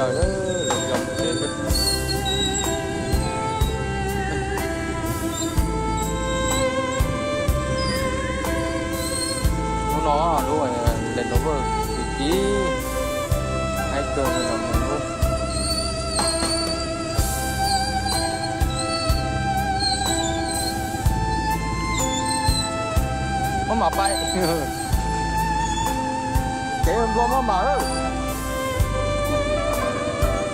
Lawv, lawv yog mus tsev. Hnub no lub Land Rover kwv tij haib kawg li los mus lub. Maj mam pais. Kev nplua maj mam.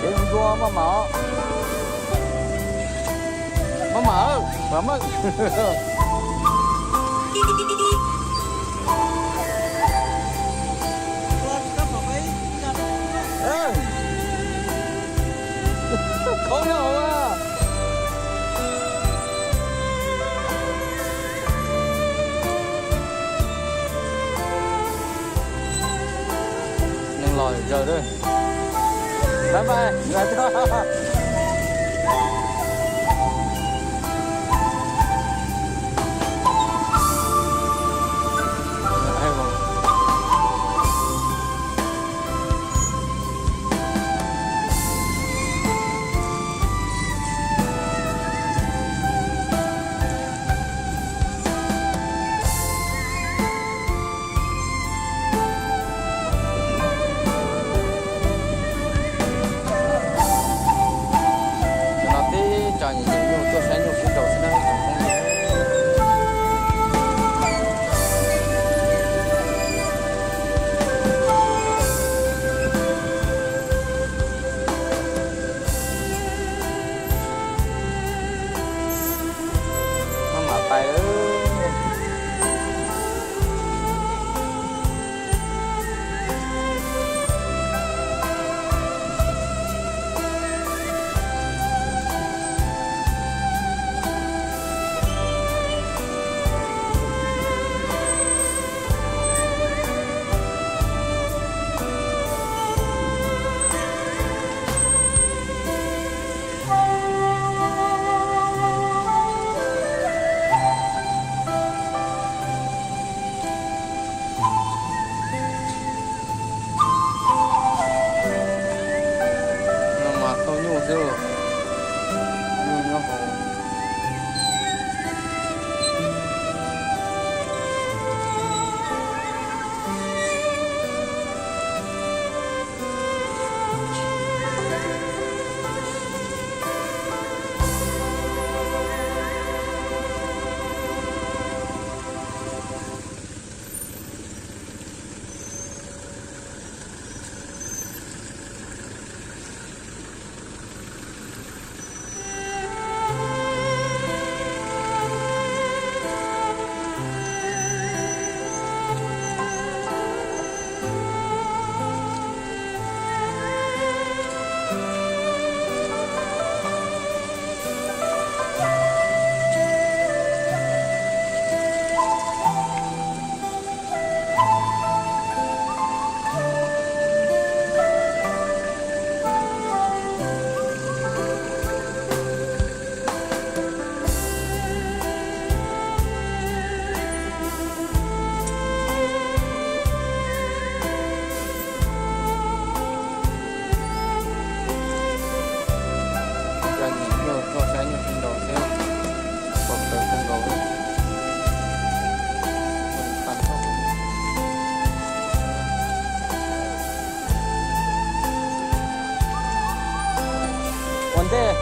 Kev nplua maj mam. Maj mam, mam mam. Khov nyob hauv a. Neeg los zaws lawm. Bye bye. Cov no tib co nyiam nyiam nyuj tuaj saib nyuj sib nraus xwb na ib tsoom phooj ywg. Maj mam pais lawm. No mas tau nyuj xwb, nyuj nyob hauv. Cov nyiam nyuj tuaj saib nyuj sib nraus xwb, pom kawg kawg nkaus. Ua ntej.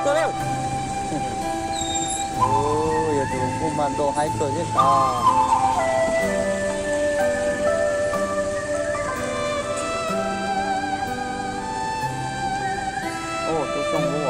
Yog tus kuj mas ntau haib kawg thiab tas. Tus zoo u.